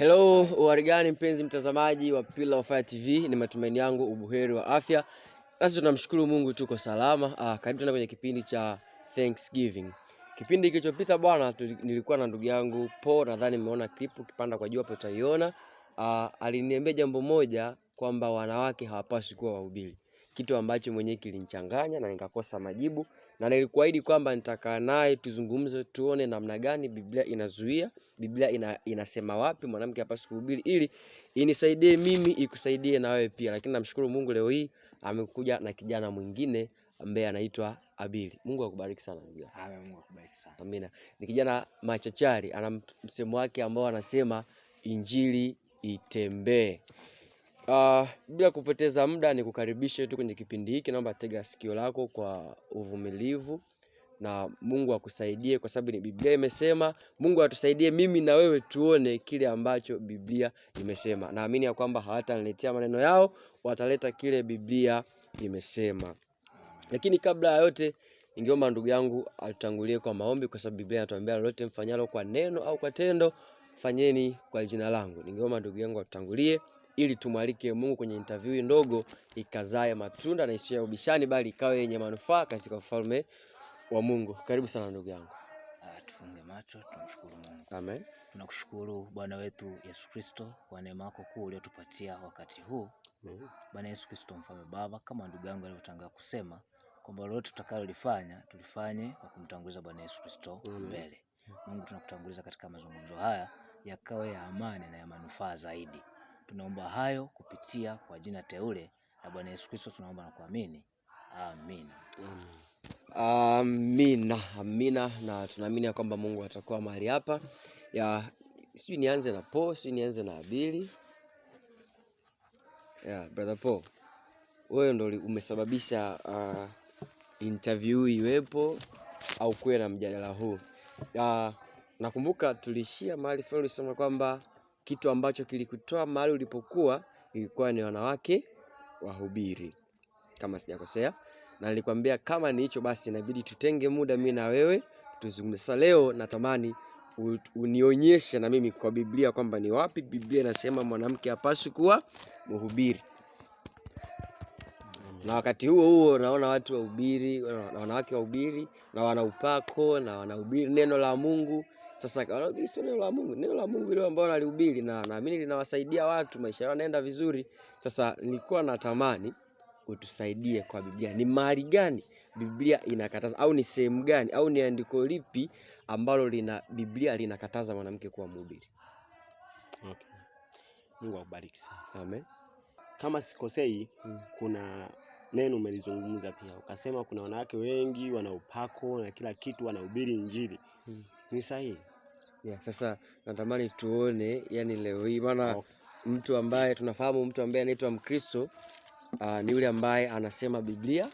Hello, uhali gani mpenzi mtazamaji wa Pillar of Fire TV, ni matumaini yangu ubuheri wa afya. Sasa tunamshukuru Mungu tuko salama. Karibu tena kwenye kipindi cha Thanksgiving. Kipindi kilichopita bwana, nilikuwa na ndugu yangu Paul, nadhani mmeona clip, ukipanda kwa juu hapo utaiona. Aliniambia jambo moja kwamba wanawake hawapaswi kuwa wahubiri, kitu ambacho mwenyewe kilinichanganya na nikakosa majibu, na nilikuahidi kwamba nitakaa naye tuzungumze, tuone namna gani Biblia inazuia, Biblia inasema wapi mwanamke hapaswi kuhubiri, ili inisaidie mimi ikusaidie na wewe pia. Lakini namshukuru Mungu leo hii amekuja na kijana mwingine ambaye anaitwa Abili. Mungu akubariki sana ndugu yangu. Amen, Mungu akubariki sana. Amina. Ni kijana machachari, ana msemo wake ambao anasema injili itembee. Bila kupoteza muda nikukaribishe tu kwenye kipindi hiki. Naomba tega sikio lako kwa uvumilivu na Mungu akusaidie, kwa sababu ni Biblia imesema. Mungu atusaidie mimi na wewe tuone kile ambacho Biblia imesema. Naamini ya kwamba hawataniletea maneno yao, wataleta kile Biblia imesema. Lakini kabla ya yote, ningeomba ndugu yangu atutangulie kwa maombi, kwa sababu Biblia inatuambia lolote mfanyalo kwa neno au kwa tendo, fanyeni kwa jina langu. Ningeomba ndugu yangu atutangulie ili tumwalike Mungu kwenye interview hii ndogo ikazae matunda na isiyo ya ubishani, bali ikawe yenye manufaa katika ufalme wa Mungu. Karibu sana ndugu yangu. Tufunge macho tumshukuru Mungu. Amen. Tunakushukuru Bwana wetu Yesu Kristo kwa neema yako kuu uliotupatia wakati huu. Amen. Bwana Yesu Kristo mfalme Baba, kama ndugu yangu alivyotangaza kusema kwamba lolote tutakalolifanya tulifanye kwa kumtanguliza Bwana Yesu Kristo mbele. Mungu, tunakutanguliza katika mazungumzo haya yakawe ya amani na ya manufaa zaidi. Tunaomba hayo kupitia kwa jina teule la Bwana Yesu Kristo tunaomba na kuamini. Amina. Amina, amina. Na tunaamini ya kwamba Mungu atakuwa mahali hapa. Ya, sijui nianze na Paul, sijui nianze na Abili. Ya, brother Paul, wewe ndo umesababisha interview iwepo au kuwe na mjadala huu. Nakumbuka tulishia mahali fulani, ulisema kwamba kitu ambacho kilikutoa mahali ulipokuwa ilikuwa ni wanawake wahubiri, kama sijakosea, na nilikwambia kama ni hicho basi inabidi tutenge muda mimi na wewe tuzungumze. Sasa leo natamani unionyeshe na mimi kwa Biblia kwamba ni wapi Biblia inasema mwanamke hapaswi kuwa mhubiri. Na wakati huo huo naona watu wahubiri na wanawake wahubiri na wana upako na wanahubiri neno la Mungu. Sasa wanahubiri sio neno la Mungu, neno la Mungu ile ambalo nalihubiri na naamini linawasaidia watu, maisha yao yanaenda vizuri. Sasa nilikuwa natamani utusaidie kwa Biblia, ni mahali gani Biblia inakataza au ni sehemu gani au ni andiko lipi ambalo lina Biblia linakataza mwanamke kuwa mhubiri? Okay. Mungu akubariki sana. Amen. Kama sikosei, kuna neno umelizungumza pia ukasema kuna wanawake wengi wana upako na kila kitu, wanahubiri injili. Ni sahihi? Yeah, sasa natamani tuone, yani leo hii maana Okay. mtu ambaye tunafahamu, mtu ambaye anaitwa Mkristo ni yule ambaye anasema Biblia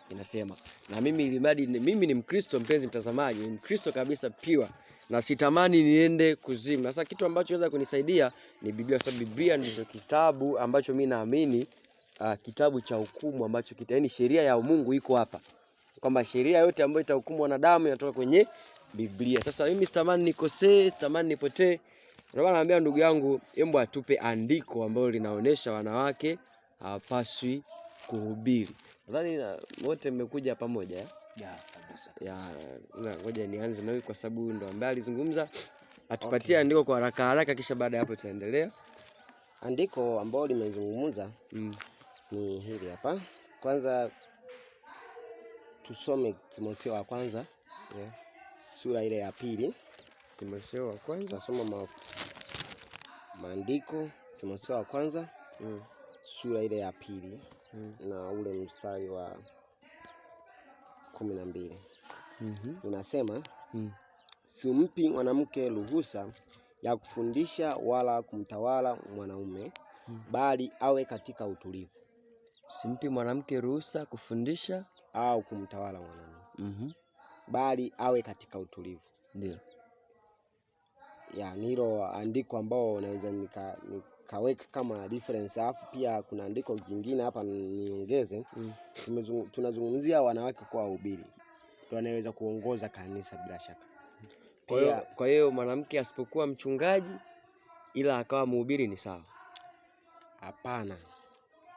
inasema. Na mimi ilimradi mimi ni Mkristo, mpenzi mtazamaji, ni Mkristo kabisa pure, na sitamani niende kuzimu. Sasa kitu ambacho inaweza kunisaidia ni Biblia, kwa sababu Biblia ndicho kitabu ambacho mimi naamini, kitabu cha hukumu ambacho yaani sheria ya Mungu iko hapa, kwamba sheria yote ambayo itahukumu wanadamu inatoka kwenye Biblia. Sasa mimi sitamani nikosee, sitamani nipotee. Ndio maana naambia ndugu yangu, hebu atupe andiko ambalo linaonesha wanawake hawapaswi kuhubiri. Nadhani wote mmekuja pamoja, eh? Ya, kabisa, Ya, kabisa. ngoja nianze na huyu kwa sababu huyu ndo ambaye alizungumza. Atupatie Okay. andiko kwa haraka haraka, kisha baada ya hapo tutaendelea. Andiko ambalo limezungumza ni hili hapa. Kwanza tusome Timotheo wa kwanza sura ile ya 2. Timotheo wa kwanza. Tutasoma maandiko Timotheo wa kwanza sura ile ya 2 na ule mstari wa 12. Inasema, simpi mwanamke ruhusa ya kufundisha wala kumtawala mwanaume, bali awe katika utulivu. Simpi mwanamke ruhusa kufundisha au kumtawala mwanaume, bali awe katika utulivu. Ndio. Ya, ni hilo andiko ambao naweza nikaweka kama reference. Alafu pia kuna andiko jingine hapa niongeze. Tunazungumzia wanawake kwa wahubiri, ndio anaweza kuongoza kanisa bila shaka. Kwa hiyo mwanamke asipokuwa mchungaji ila akawa mhubiri ni sawa? Hapana,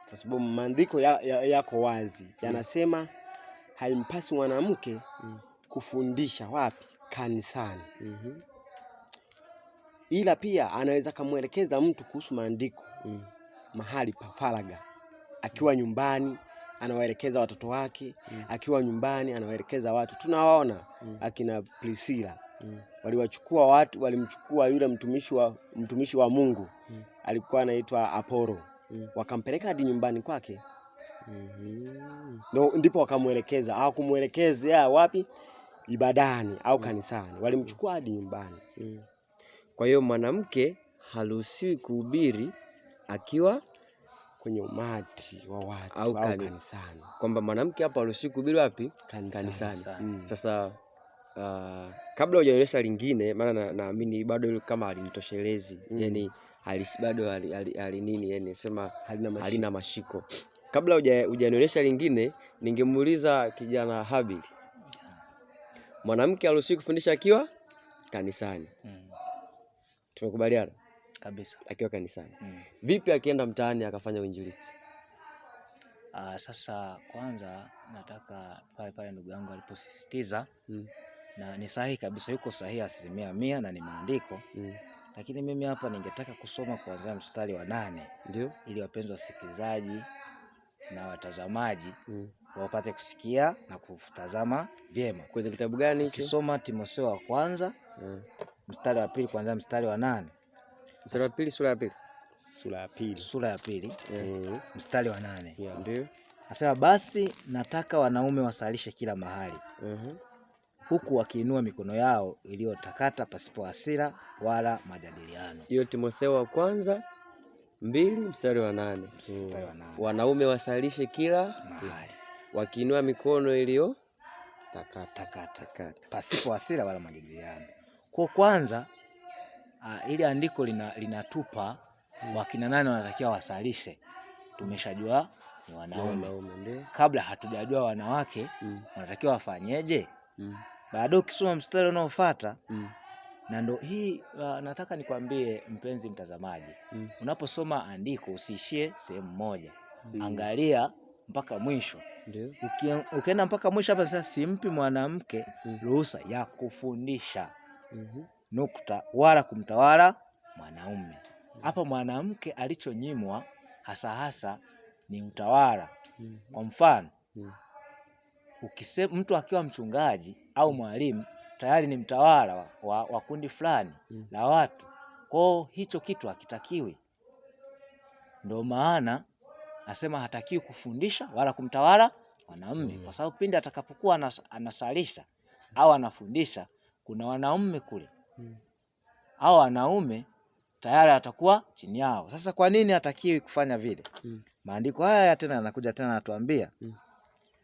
kwa sababu maandiko yako wazi yanasema haimpasi mwanamke kufundisha wapi? Kanisani. Ila pia anaweza kamwelekeza mtu kuhusu maandiko mahali pa faragha, akiwa nyumbani anawaelekeza watoto wake, akiwa nyumbani anawaelekeza watu. Tunawaona akina Priscilla waliwachukua watu, walimchukua yule mtumishi wa Mungu alikuwa anaitwa Apollo, wakampeleka hadi nyumbani kwake. Ndipo wakamwelekeza. Hawakumwelekezea wapi? Ibadani au kanisani, walimchukua hadi nyumbani. Kwa hiyo mwanamke haruhusiwi kuhubiri akiwa kwenye umati wa watu au kanisani. Kwamba mwanamke hapo haruhusiwi kuhubiri wapi? Kanisani. Sasa kabla hujaonyesha lingine, maana naamini bado hilo kama halinitoshelezi, yani bado hali nini, yani sema halina mashiko. Kabla hujanionyesha lingine, ningemuuliza kijana Habili, mwanamke haruhusiwi kufundisha akiwa kanisani. Tumekubaliana kabisa, akiwa kanisani. Vipi akienda mtaani akafanya uinjilisti? Sasa kwanza nataka pale pale ndugu yangu aliposisitiza na ni sahihi kabisa, yuko sahihi 100% na ni maandiko. Lakini mimi hapa ningetaka kusoma kuanzia mstari wa 8 ndio, ili wapenzi wasikilizaji na watazamaji wapate kusikia na kutazama vyema. Kwenye kitabu gani hicho? Ukisoma Timotheo wa kwanza mstari wa 2 kuanzia mstari wa 8. Mstari wa 2, sura ya 2. Sura ya 2. Sura ya 2. Mstari wa 8. Ndio. Anasema basi nataka wanaume wasalishe kila mahali. Huku wakiinua mikono yao iliyotakata pasipo hasira wala majadiliano. Hiyo Timotheo wa kwanza 2 mstari wa 8. Mstari wa 8. Wanaume wasalishe kila mahali wakiinua mikono iliyo takata pasipo hasira wala majadiliano. Kwa kwanza ili andiko linatupa wakina nani wanatakiwa wasalishe. Tumeshajua ni wanaume. Kabla hatujajua wanawake wanatakiwa wafanyeje. Baadaye ukisoma mstari unaofuata na ndo hii nataka nikwambie mpenzi mtazamaji, unaposoma andiko usiishie sehemu moja. Angalia mpaka mwisho. Ukienda mpaka mwisho hapa sasa, simpi mwanamke ruhusa ya kufundisha nukta wala kumtawala mwanaume. Hapa mwanamke alichonyimwa hasa hasa ni utawala. Kwa mfano, mtu akiwa mchungaji au mwalimu tayari ni mtawala wa kundi fulani la watu. Kwa hicho kitu hakitakiwi. Ndio maana nasema hatakiwi kufundisha wala kumtawala mwanamume, kwa sababu pindi atakapokuwa anasalisha au anafundisha kuna wanaume kule. Hao wanaume tayari atakuwa chini yao. Sasa kwa nini hatakiwi kufanya vile? Maandiko haya tena yanakuja tena anatuambia.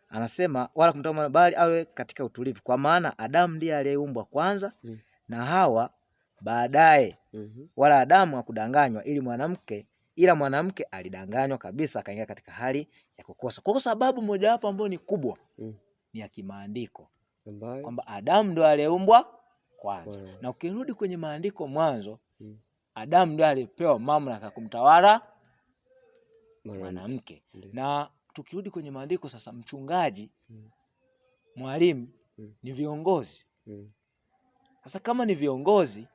Anasema wala kumtawala bali awe katika utulivu, kwa maana Adamu ndiye aliyeumbwa kwanza na Hawa baadaye. Wala Adamu hakudanganywa ili mwanamke, ila mwanamke alidanganywa kabisa akaingia katika hali ya kukosa. Kwa sababu mojawapo ambayo ni kubwa ni ya kimaandiko kwamba Adamu ndiye aliyeumbwa kwanza. Na ukirudi kwenye maandiko mwanzo, Adamu ndiye alipewa mamlaka kumtawala mwanamke. Na tukirudi kwenye maandiko sasa, mchungaji, mwalimu ni viongozi. Sasa kama ni viongozi,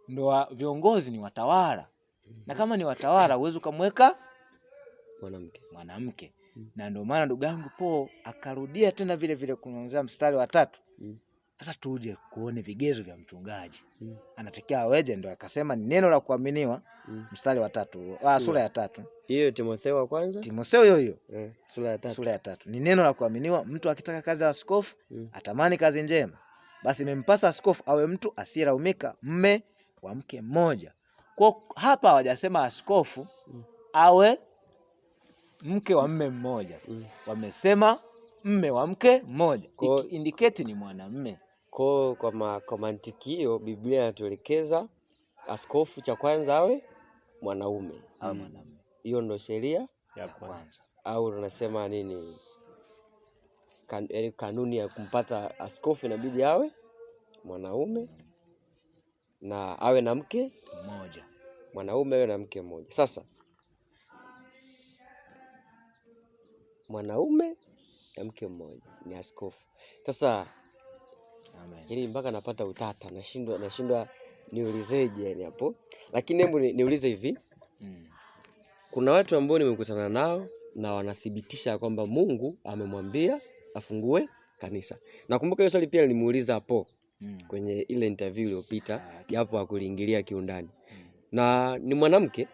ndo viongozi ni watawala. Na kama ni watawala huwezi ukamweka mwanamke. Na ndio maana ndugu yangu Po akarudia tena vile vile kuanzia mstari wa 3. Sasa tuje kuone vigezo vya mchungaji. Anatakiwa aweje? Ndio akasema ni neno la kuaminiwa. Mstari wa 3, sura ya 3. Hiyo Timotheo wa kwanza? Timotheo hiyo hiyo. Sura ya 3. Sura ya 3. Ni neno la kuaminiwa, mtu akitaka kazi ya askofu atamani kazi njema. Basi imempasa askofu awe mtu asiyelaumika, mme wa mke mmoja. Kwa hapa hawajasema askofu awe mke wa mme mmoja. Wamesema mme wa mke mmoja. Indicate ni mwanamme. Kwa mantiki hiyo Biblia inatuelekeza askofu cha kwanza awe mwanaume. Awe mwanamume. Hiyo ndio sheria ya kwanza. Au tunasema nini? Kanuni ya kumpata askofu inabidi awe mwanaume na awe na mke mmoja. Mwanaume awe na mke mmoja. Sasa mwanaume na mke mmoja ni askofu. Sasa Amen. Yaani mpaka napata utata, nashindwa niulizeje yani hapo. Lakini hebu niulize hivi. Kuna watu ambao nimekutana nao na wanathibitisha kwamba Mungu amemwambia afungue kanisa. Nakumbuka hiyo swali pia nilimuuliza hapo kwenye ile interview iliyopita, japo hakuliingilia kiundani. Na ni mwanamke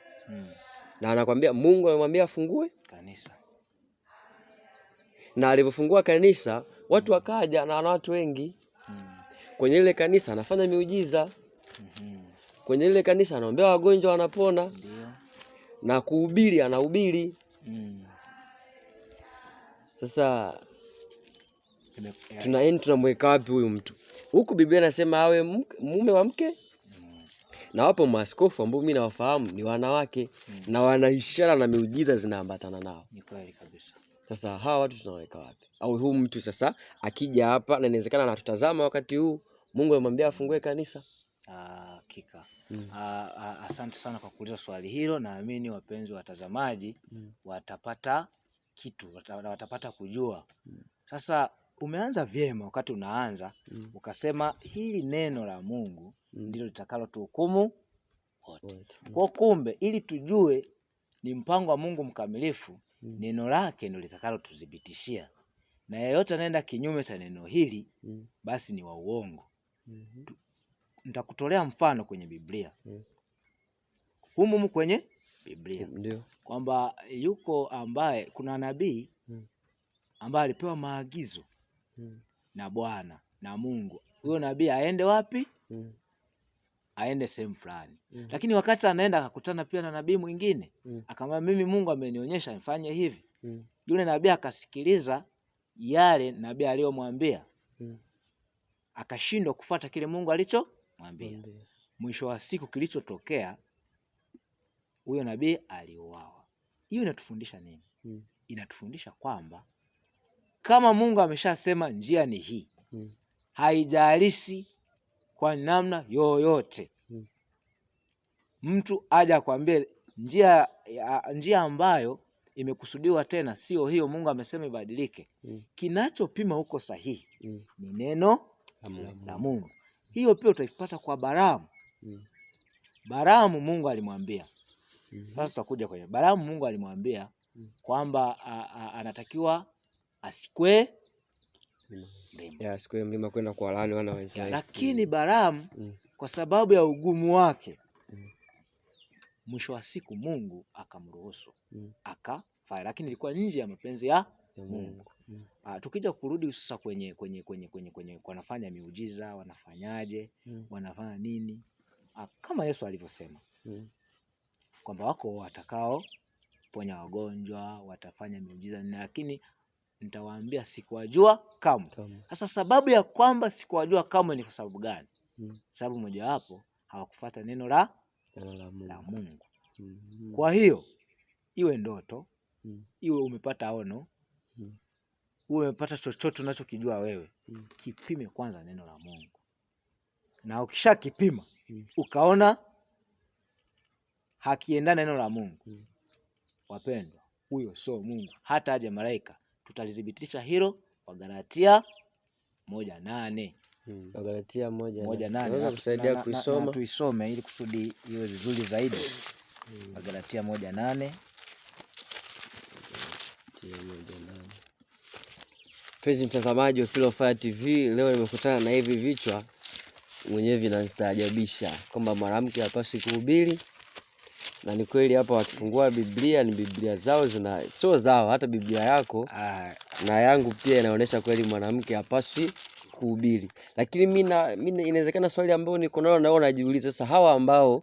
na anakuambia Mungu amemwambia afungue kanisa. Na alipofungua kanisa watu wakaja na ana watu wengi. Kwenye ile kanisa anafanya miujiza. Kwenye ile kanisa anaombea wagonjwa wanapona. Na kuhubiri anahubiri. Sasa tunamweka wapi huyu mtu? Huku Biblia inasema awe mume wa mke. Na wapo maaskofu ambao mimi nawafahamu ni wanawake na wana ishara na miujiza zinaambatana nao. Ni kweli kabisa. Sasa hawa watu tunaweka wapi? Au huyu mtu sasa akija hapa na inawezekana anatutazama wakati huu, Mungu amemwambia afungue kanisa. Hakika. Asante sana kwa kuuliza swali hilo. Naamini wapenzi watazamaji watapata kitu, watapata kujua. Sasa umeanza vyema wakati unaanza ukasema hili neno la Mungu ndilo litakalo tuhukumu wote. Kwa kumbe ili tujue ni mpango wa Mungu mkamilifu, neno lake ndilo litakalo tuthibitishia. Na yeyote anaenda kinyume cha neno hili basi ni wa uongo. Nitakutolea mfano kwenye Biblia. Humu kwenye Biblia. Kwamba yuko ambaye kuna nabii ambaye alipewa maagizo na Bwana na Mungu. Huyo nabii aende wapi? Aende sehemu fulani. Lakini wakati anaenda akakutana pia na nabii mwingine. Akamwambia mimi Mungu amenionyesha nifanye hivi. Yule nabii akasikiliza yale nabii aliyomwambia. Akashindwa kufuata kile Mungu alichomwambia. Mwisho wa siku kilichotokea, huyo nabii aliuawa. Hiyo inatufundisha nini? Inatufundisha kwamba kama Mungu ameshasema njia ni hii, haijalishi kwa namna yoyote. Mtu aje akwambie njia ambayo imekusudiwa tena sio hiyo, Mungu amesema ibadilike. Kinachopima huko sahihi ni neno La Mungu. la Mungu. Hiyo pia utaipata kwa Balaamu. Balaamu Mungu alimwambia. Sasa tutakuja kwenye Balaamu. Mungu alimwambia kwamba anatakiwa asikwe mlima. Ya, asikwe mlima kwenda kwa laani wana wa Israeli. Lakini Balaamu kwa sababu ya ugumu wake, mwisho wa siku Mungu akamruhusu akafanya, lakini ilikuwa nje ya mapenzi ya Ya Mungu. Mungu. Tukija kurudi sasa kwenye wanafanya miujiza, wanafanyaje, wanafanya nini? Kama Yesu alivyosema kwamba wako watakao ponya wagonjwa, watafanya miujiza nini, lakini nitawaambia sikuwajua kamwe. Sasa sababu ya kwamba sikuwajua kamwe ni kwa sababu gani? Sababu mojawapo hawakufuata neno Neno la Mungu. la Mungu. Kwa hiyo iwe ndoto, iwe umepata ono, uwe umepata chochote unachokijua wewe, kipime kwanza neno la Mungu. Na ukishakipima, ukaona hakiendani neno la Mungu, wapendwa, huyo sio Mungu. Hata aje malaika, tutalithibitisha hilo kwa Galatia 1:8. Galatia moja Moja nane. nane. Unaweza kusaidia kuisoma? Na tuisome ili kusudi iwe vizuri zaidi. Galatia 1:8. Galatia 1:8. Mpenzi mtazamaji wa Pillar of Fire TV, leo nimekutana na hivi vichwa mwenyewe vinastaajabisha kwamba mwanamke hapaswi kuhubiri. Na ni kweli hapa wakifungua Biblia ni Biblia zao zina sio zao, hata Biblia yako na yangu pia inaonyesha kweli mwanamke hapaswi kuhubiri. Lakini mimi inawezekana swali ambalo niko nalo na wewe unajiuliza sasa, hawa ambao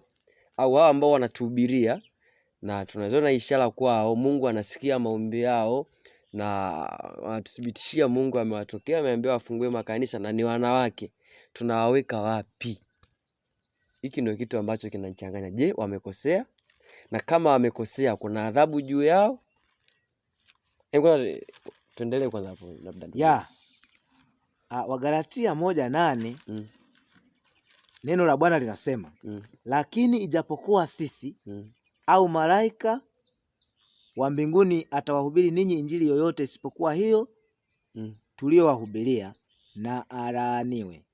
au hawa ambao wanatuhubiria na tunaziona ishara kwao, Mungu anasikia maombi yao na wanatuthibitishia Mungu amewatokea, ameambia wafungue makanisa na ni wanawake, tunawaweka wapi? Hiki ndio kitu ambacho kinanichanganya. Je, wamekosea? Na kama wamekosea kuna adhabu juu yao? Hebu kwanza tuendelee kwanza hapo labda. Wagalatia 1:8. Neno la Bwana linasema lakini ijapokuwa sisi au malaika wa mbinguni atawahubiri ninyi injili yoyote isipokuwa hiyo tuliyowahubiria, na alaaniwe.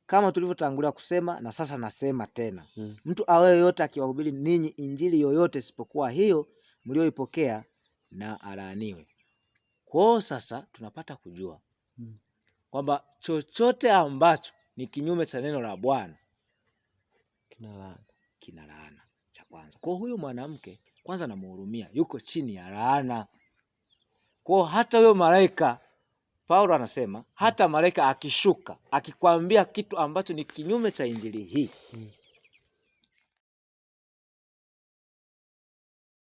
Kama tulivyotangulia kusema na sasa nasema tena, mtu awaye yoyote akiwahubiri ninyi injili yoyote isipokuwa hiyo mlioipokea, na alaaniwe. Kwao sasa tunapata kujua kwamba chochote ambacho ni kinyume cha neno la Bwana kina laana, kina laana. Cha kwanza. Kwa huyo mwanamke kwanza namhurumia, yuko chini ya laana. Kwa hata huyo malaika, Paulo anasema hata malaika akishuka akikwambia kitu ambacho ni kinyume cha injili hii